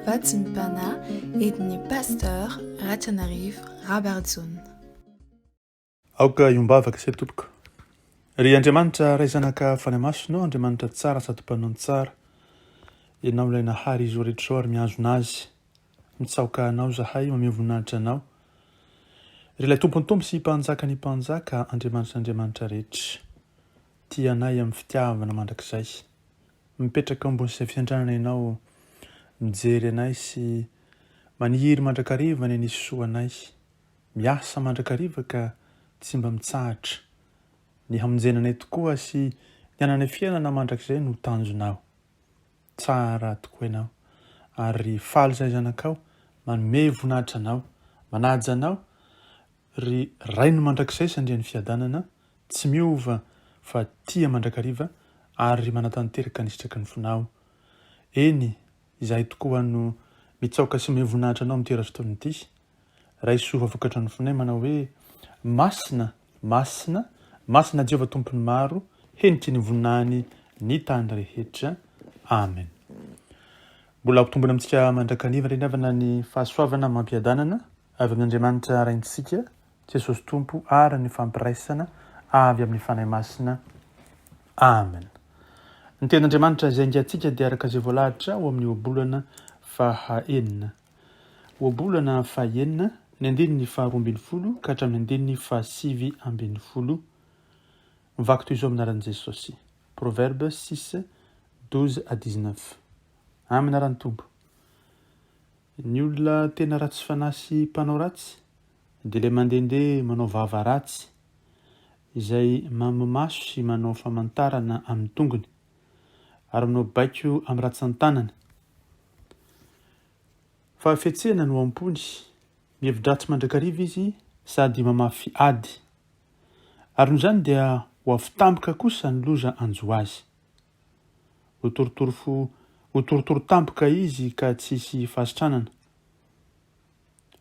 Vatsim-panahy entin'ny Pasteur Ratrianarivo Rabarijaona. Aoka hiombavaka isika tompoko. Ry Andriamanitra Ray Zanaka Fanahy Masina ô, Andriamanitra tsara sady mpanao ny tsara, Ianao ilay nahary izao rehetra izao ary mihazona azy. Mitsaoka Anao izahay, mamehy voninahitra Anao. Ry ilay Tompon'ny Tompo sy Mpanjakan'ny Mpanjaka, Andriamanitry ny Andriamanitra rehetra. Tia anay amin'ny fitiavana mandrakizay. Mipetraka ao ambony seza fiandrianana Ianao, mijery anay sy maniry mandrakariva ny hanisy soa anay. Miasa mandrakariva ka tsy mba mitsahatra. Ny hamonjena anay tokoa sy ny hananay fiainana mandrakizay no tanjonao. Tsara tokoa ianao. Ary faly izahay zanakao manome voninahitra anao, manaja anao, ry Rain'ny mandrakizay sy Andrian'ny fiadanana, tsy miova fa tia mandrakariva ary manatanteraka ny sitraky ny fonao. Eny, izahay tokoa no mitsaoka sy manome voninahitra anao amin'ity rasotoana ity. Raiso vokatra ny fonay manao hoe, Masina, masina, masina Jehovah Tompon'ny maro, heniky ny voninahiny ny tany rehetra. Amen. Mbola hampitombina amintsika mandrakariva ry havana ny fahasoavana amam-piadanana avy amin'Andriamanitra Raintsika, Jesosy Tompo ary ny fampiraisana avy amin'ny Fanahy Masina. Amen. Ny tenin'Andriamanitra izay ingatsika dia araka izay voalahatra ao amin'ny ohabolana faha enina. Ohabolana fahenina, ny andininy faharoa ambin'ny folo ka hatramin'ny andininy fahasivy ambin'ny folo. Mivaky toy izao amin'ny anaran'i Jesosy. Proverbes 6, 12 à 19. Amin'ny anaran'ny Tompo. Ny olona tena ratsy fanahy sy mpanao ratsy dia ilay mandehandeha manao vava ratsy, izay mamo-maso sy manao famantarana amin'ny tongony, ary manao baiko amin'ny ratsan-tanany. Fahafetsena no ao am-pony, mihevi-dratsy mandrakariva izy sady mamafy ady. Ary noho izany dia ho avy tampoka kosa ny loza hanjo azy. Ho torotoro fo, ho torotoro tampoka izy ka tsy hisy fahasitranana.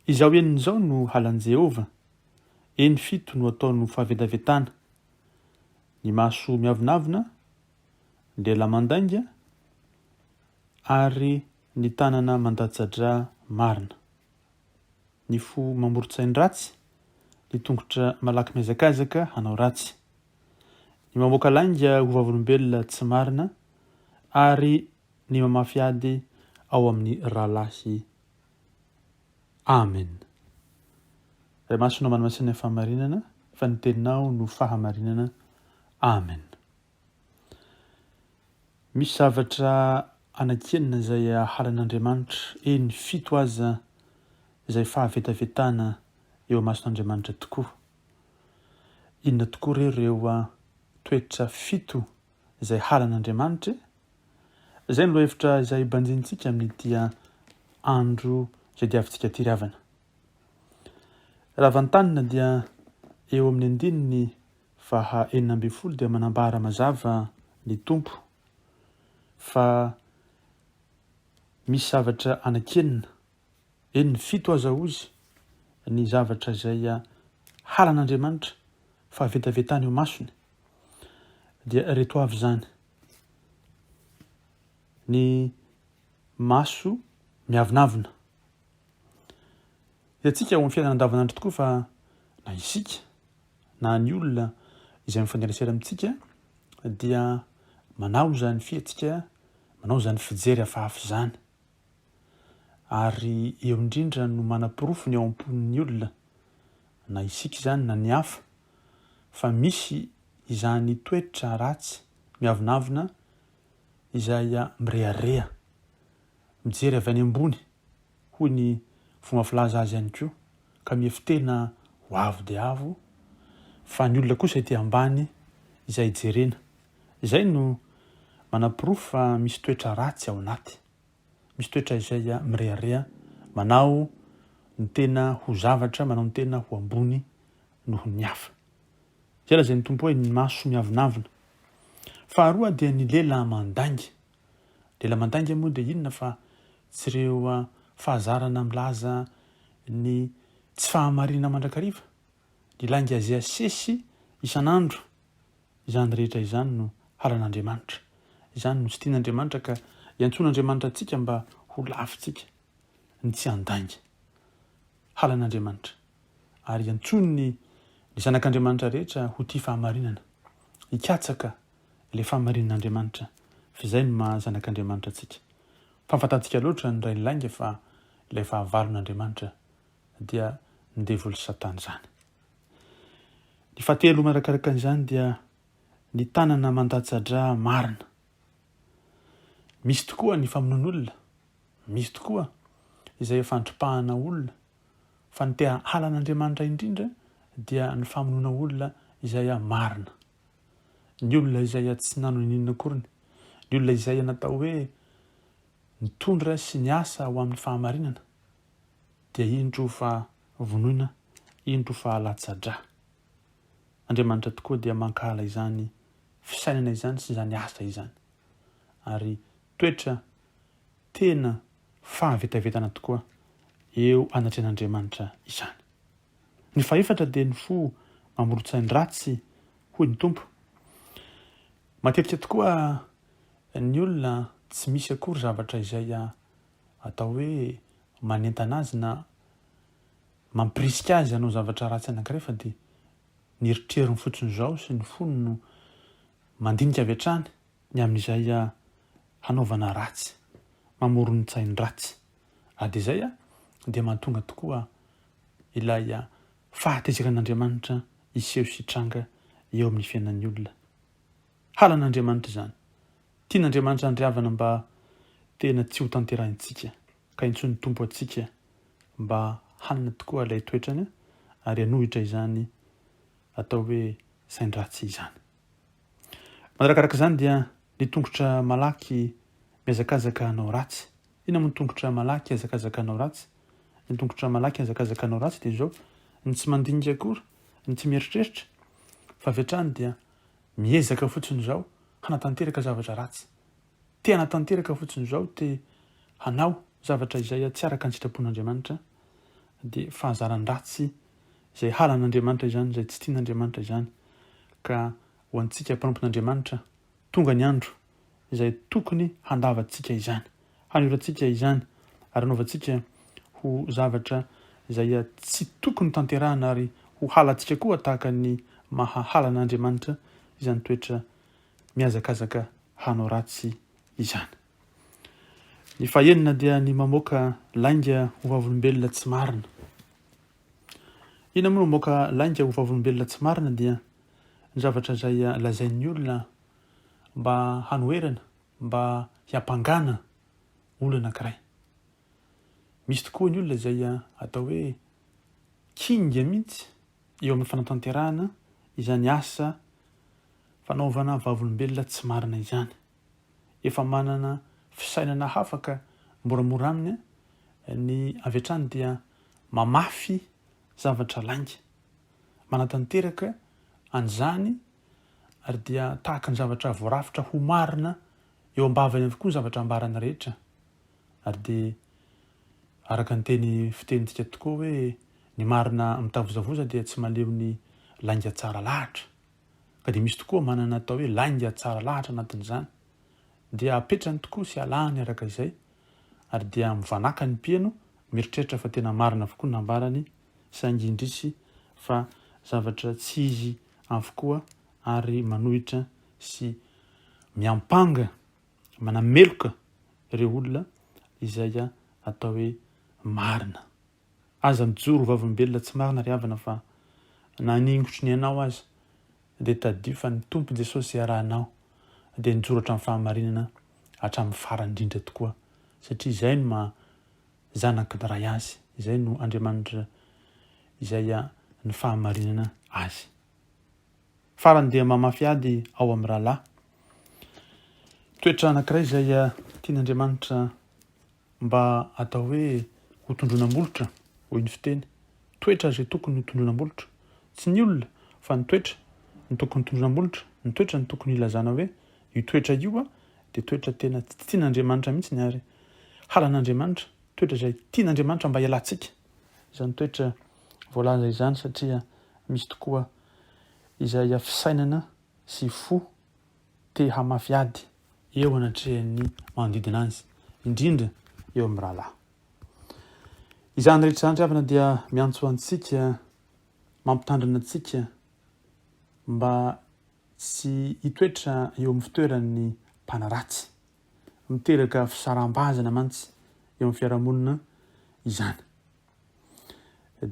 Izao enina izao no halan'i Jehovah, eny fito no ataony ho fahavetavetana, ny maso miavonavona, ny lela mandainga, ary ny tanana mandatsa-drà marina, ny fo mamoron-tsain-dratsy, ny tongotra malaky mihazakazaka hanao ratsy, ny mamoaka lainga ho vavolombelona tsy marina, ary ny mamafy ady ao amin'ny rahalahy. Amen. Ray Masina manamasina ny fahamarinana, fa ny teninao no fahamarinana. Amen. Misy zavatra anankienina izay halan'Andriamanitra, eny, fito aza, izay fahavetavetana eo imason'Andriamanitra tokoa. Inona tokoa re ireo toetra fito izay halan'Andriamanitra e? Izay no lohahevitra izay banjinintsika amin'ity andro izay diavintsika ity ry havana. Raha vantanina dia eo amin'ny andininy faha 16 dia manambara mazava ny Tompo fa misy zavatra anankienina, eny ny fito aza hozy, ny zavatra izay halan'Andriamanitra fa vetavetany eo masony. Dia ireto avy izany. Ny maso miavonavona. Hitantsika ao amin'ny fiainana andavanandro tokoa fa na isika na ny olona izay mifanerasera amintsika dia manao izany fihetsika, manao izany fijery hafahafa izany. Ary eo indrindra no manaporofo ny ao am-pon'ny olona, na isika izany na ny hafa, fa misy izany toetra ratsy miavonavona izay mirehareha, mijery avy any ambony hoy ny fomba filaza azy ihany koa, ka mihevi-tena ho avo dia avo, fa ny olona kosa ety ambany izay jerena. Izay no manaporofo fa misy toetra ratsy ao anaty, misy toetra izay mirehareha, manao ny tena ho zavatra, manao ny tena ho ambony noho ny hafa. Izay lazain'ny Tompo hoe ny maso miavonavona. Faharoa dia ny lela mandainga. Lela mandainga moa dia inona fa tsy ireo fahazarana milaza ny tsy fahamarinana mandrakariva, ny lainga izay asesy isan'andro, izany rehetra izany no halan'Andriamanitra. Izany no tsy tian'Andriamanitra ka iantsoan'Andriamanitra antsika mba ho lavintsika ny tsy handainga. Halan'Andriamanitra ary iantsoany ny ny zanak'Andriamanitra rehetra ho tia fahamarinana, hikatsaka ilay fahamarinan'Andriamanitra fa izay no maha zanak'Andriamanitra antsika. Fa fantatsika loatra ny rain'ny lainga fa ilay fahavalon'Andriamanitra dia ny devoly satana izany. Ny fahatelo manarakaraka an'izany dia ny tanana mandatsa-drà marina. Misy tokoa ny famonoan'olona, misy tokoa izay fandripahana olona, fa ny te halan'Andriamanitra indrindra dia ny famonoana olona izay marina. Ny olona izay tsy nanao n'inona akoriny, ny olona izay natao hoe nitondra sy niasa ho amin'ny fahamarinana dia indro fa vonoina, indro fa alatsa-drà. Andriamanitra tokoa dia mankahala izany fisainana izany sy izany asa izany. Ary toetra tena fahavetavetana tokoa eo anatrehan'Andriamanitra izany. Ny fahefatra dia ny fo mamoron-tsain-dratsy hoy ny Tompo. Matetika tokoa ny olona tsy misy akory zavatra izay atao hoe manentana azy na mampirisika azy hanao zavatra ratsy anankiray fa dia ny eritreriny fotsiny izao sy ny fony no mandinika avy hatrany ny amin'izay hanaovana ratsy, mamoron-tsain-dratsy. Ary dia izay dia mahatonga tokoa ilay fahatezeran'Andriamanitra hiseho sy hitranga eo amin'ny fiainan'ny olona. Halan'Andriamanitra izany. Tian'Andriamanitra handriavana mba tena tsy ho tanterahintsika, ka intsony Tompo antsika mba hanana tokoa ilay toetrany ary hanohitra izany atao hoe sain-dratsy izany. Manarakaraka izany dia ny tongotra malaky mihazakazaka hanao ratsy. Inona moa ny tongotra malaky hihazakazaka hanao ratsy? Ny tongotra malaky hihazakazaka hanao ratsy dia izao, ny tsy mandinika akory, ny tsy mieritreritra, fa avy hatrany dia miezaka fotsiny izao hanatanteraka zavatra ratsy. Te hanatanteraka fotsiny izao, te hanao zavatra izay tsy araka ny sitrapon'Andriamanitra, dia fahazaran-dratsy izay halan'Andriamanitra izany, izay tsy tian'Andriamanitra izany. Ka ho antsika mpanompon'Andriamanitra, tonga ny andro izay tokony handavantsika izany, hanoherantsika izany ary hanaovantsika ho zavatra izay tsy tokony tanterahana ary ho halantsika koa tahaka ny maha halan'Andriamanitra izany toetra mihazakazaka hanao ratsy izany. Ny fahenina dia ny mamoaka lainga ho vavolombelona tsy marina. Inona moa no mamoaka lainga ho vavolombelona tsy marina dia ny zavatra izay lazain'ny olona mba hanoherana, mba hiampangana olona anankiray. Misy tokoa ny olona izay atao hoe kinga mihitsy eo amin'ny fanatanterahana izany asa fanaovana vavolombelona tsy marina izany. Efa manana fisainana hafa ka moramora aminy ny avy hatrany dia mamafy zavatra lainga. Manatanteraka an'izany ary dia tahaka ny zavatra voarafitra ho marina eo am-bavany avokoa ny zavatra ambarany rehetra. Ary dia araka ny teny fitenintsika tokoa hoe ny marina mitavozavoza dia tsy mahaleo ny lainga tsara lahatra. Ka dia misy tokoa manana atao hoe lainga tsara lahatra anatin'izany. Dia apetrany tokoa sy alahany araka izay ary dia mivanàka ny mpihaino mieritreritra fa tena marina avokoa ny nambarany saingy indrisy fa zavatra tsy izy avokoa ary manohitra sy miampanga, manameloka ireo olona izay atao hoe marina. Aza mijoro ho vavolombelona tsy marina ry havana fa na haningotry ny ainao aza dia tadidio fa ny Tompo Jesosy iarahanao dia nijoro hatramin'ny fahamarinana hatramin'ny farany indrindra tokoa satria izay no maha zanaky ny Ray azy, izay no Andriamanitra izay ny fahamarinana azy. Farany dia mamafy ady ao amin'ny rahalahy. Toetra anankiray izay tian'Andriamanitra mba atao hoe ho tondroina molotra, hoy ny fiteny. Toetra izay tokony ho tondroina molotra. Tsy ny olona fa ny toetra no tokony tondroina molotra. Ny toetra no tokony hilazana hoe io toetra io dia toetra tena tsy tian'Andriamanitra mihitsy ary halan'Andriamanitra. Toetra izay tian'Andriamanitra mba hialantsika izany toetra voalaza izany satria misy tokoa izay fisainana sy fo te hamafy ady eo anatrehan'ny manodidina azy, indrindra. eo amin'ny rahalahy. Izany rehetra izany ry havana dia miantso antsika, mampitandrina antsika mba tsy hitoetra eo amin'ny fitoeran'ny mpanaratsy. Miteraka fisaraham-bazana mantsy eo amin'ny fiarahamonina izany.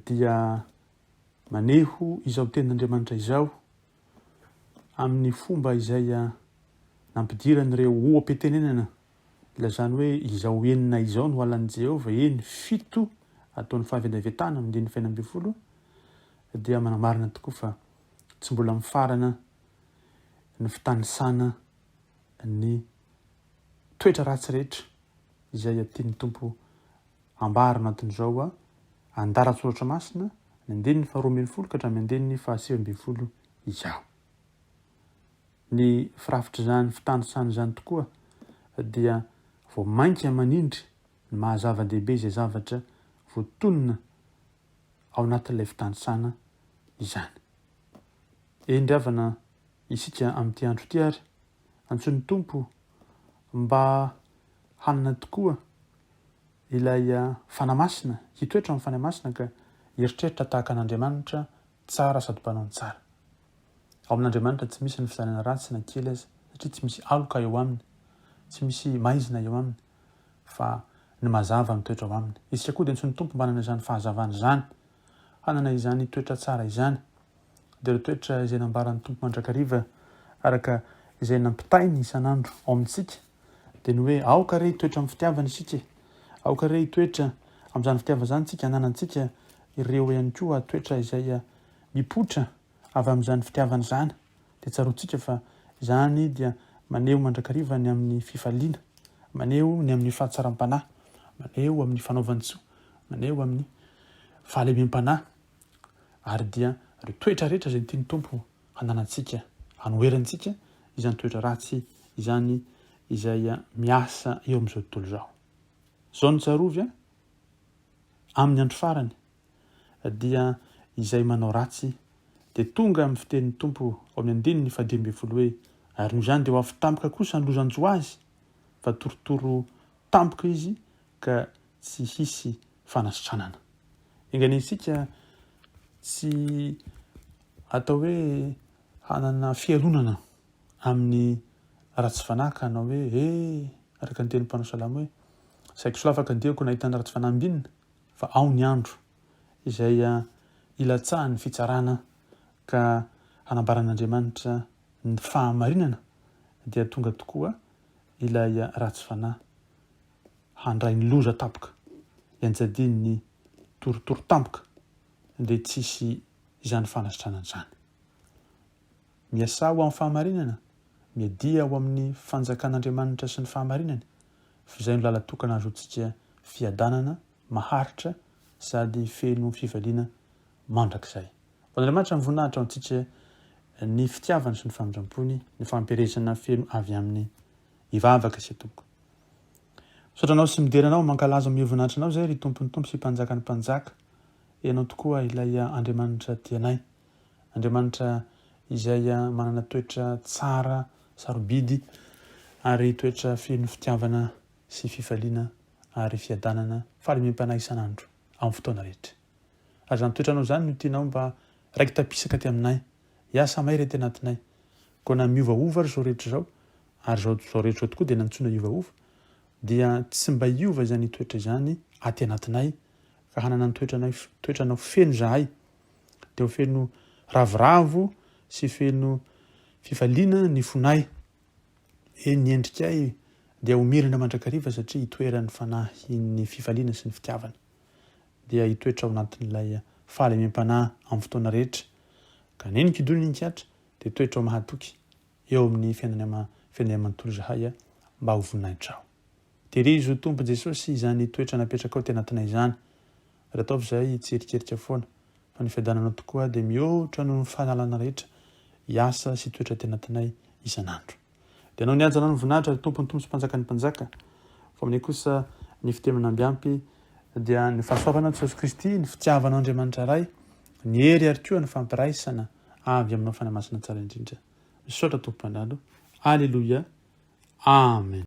Dia maneho izao tenin'Andriamanitra izao amin'ny fomba izay nampidiran'ireo oha-pitenenana ilazany hoe izao enina izao no halan'i Jehovah, eny, fito ataon'ny fahavetavetana, andininy fahenina ambinifolo, dia manamarina tokoa fa tsy mbola mifarana ny fitanisana ny toetra ratsy rehetra izay tian'ny Tompo ambara anatin'izao andalan-tsoratra masina ny andininy faharoa ambinifolo ka hatramin'ny andininy fahasivy ambinifolo izao. Ny firafitr'izany fitanisana izany tokoa dia vao mainka manindry ny maha zava-dehibe izay zavatra voatonona ao anatin'ilay fitanisana izany. Eny ry havana, isika amin'ity andro ity ary, antsoin'ny Tompo mba hanana tokoa ilay Fanahy Masina, hitoetra amin'ny Fanahy Masina ka hieritreritra tahaka an'Andriamanitra tsara sady mpanao ny tsara. Ao amin'Andriamanitra tsy misy ny fizarana ratsy na kely aza, satria tsy misy aloka eo aminy, tsy misy maizina eo aminy, fa ny mazava mitoetra ao aminy. Isika koa dia antsoin'ny Tompo mba hanana izany fahazavana izany, hanana izany toetra tsara izany, dia ireo toetra izay nambaran'ny Tompo mandrakariva araka izay nampitainy isan'andro ao amintsika, dia ny hoe aoka re hitoetra amin'ny fitiavana isika e! Aoka re hitoetra amin'izany fitiavana izany isika, hananantsika ireo ihany koa toetra izay mipoitra avy amin'izany fitiavana izany, dia tsaroantsika fa izany dia maneho mandrakariva ny amin'ny fifaliana, maneho ny amin'ny fahatsaram-panahy, maneho amin'ny fanaovan-tsoa, maneho amin'ny fahalemem-panahy, ary dia ireo toetra rehetra izay tian'ny Tompo hananantsika, hanoherantsika izany toetra ratsy izany izay miasa eo amin'izao tontolo izao. Izao no tsarovy a, amin'ny andro farany dia izay manao ratsy dia tonga amin'ny fitenin'ny Tompo ao amin'ny andininy fahadimy ambinifolo hoe, ary noho izany dia ho avy tampoka kosa ny lozan-jo azy, fa torotoro tampoka izy ka tsy hisy fanasitranana. Enga anie isika tsy atao hoe hanana fialonana amin'ny ratsy fanahy ka hanao hoe he, araka ny tenin'ny mpanao salamo hoe, saiky solafaka ny diako nahita ny ratsy fanahy ambinina, fa ao ny andro izay hilatsahan'ny fitsarana ka hanambaran'Andriamanitra ny fahamarinana dia tonga tokoa ilay ratsy fanahy handray ny loza tampoka, ianjadian'ny torotoro tampoka dia tsy hisy izany fanasitranana izany. Miasà ho amin'ny fahamarinana, miadia ho amin'ny fanjakan'Andriamanitra sy ny fahamarinany, f'izay no lalan-tokana ahazoantsika fiadanana maharitra sady feno fifaliana mandrakizay. Ho an'Andriamanitra ny voninahitra ho antsika ny fitiavany sy ny famindram-pony, ny fampielezana feno avy aminy. Hivavaka isika tompoko. Misaotra anao sy midera anao, mankalaza amin'ny voninahitra anao izay ry Tompon'ny Tompo sy Mpanjakan'ny Mpanjaka. Ianao tokoa ilay Andriamanitra tianay. Andriamanitra izay manana toetra tsara, sarobidy ary toetra feno fitiavana sy fifaliana ary fiadanana, fahalemem-panahy isan'andro, amin'ny fotoana rehetra. Ary izany toetranao izany no tianao mba raiki-tapisaka aty aminay, hiasa mahery aty anatinay. Koa na miovaova ary izao rehetra izao, ary izao izao rehetra izao tokoa dia nantsoina hiovaova, dia tsy mba hiova izany toetra izany aty anatinay, fa hanana ny toetranay toetranao feno izahay, dia ho feno ravoravo sy feno fifaliana ny fonay, eny ny endrikay dia ho mirana mandrakariva satria itoeran'ny fanahin'ny fifaliana sy ny fitiavana, dia hitoetra ao anatin'ilay fahalemem-panahy amin'ny fotoana rehetra, ka n'inon'kidona n'inon'kihatra dia toetra ho mahatoky eo amin'ny fiainany ama fiainanay manontolo izahay mba ho voninahitrao. Tehirizo Tompo Jesosy izany toetra napetrakao aty anatinay izany ary ataovy izahay hitserikerika foana fa ny fiadananao tokoa dia mihoatra noho ny fahalalana rehetra hiasa sy hitoetra aty anatinay isan'andro. Dia anao ny haja anao ny voninahitra ry Tompon'ny Tompo sy Mpanjakan'ny Mpanjaka. Fa aminay kosa ny fitemana ambiampy dia ny fahasoavana Jesosy Kristy, ny fitiavanao Andriamanitra Ray, ny hery ary koa ny fampiraisana avy aminao Fanahy Masina tsara indrindra. Misaotra Tompo Mpandalo. Aleloia. Amen.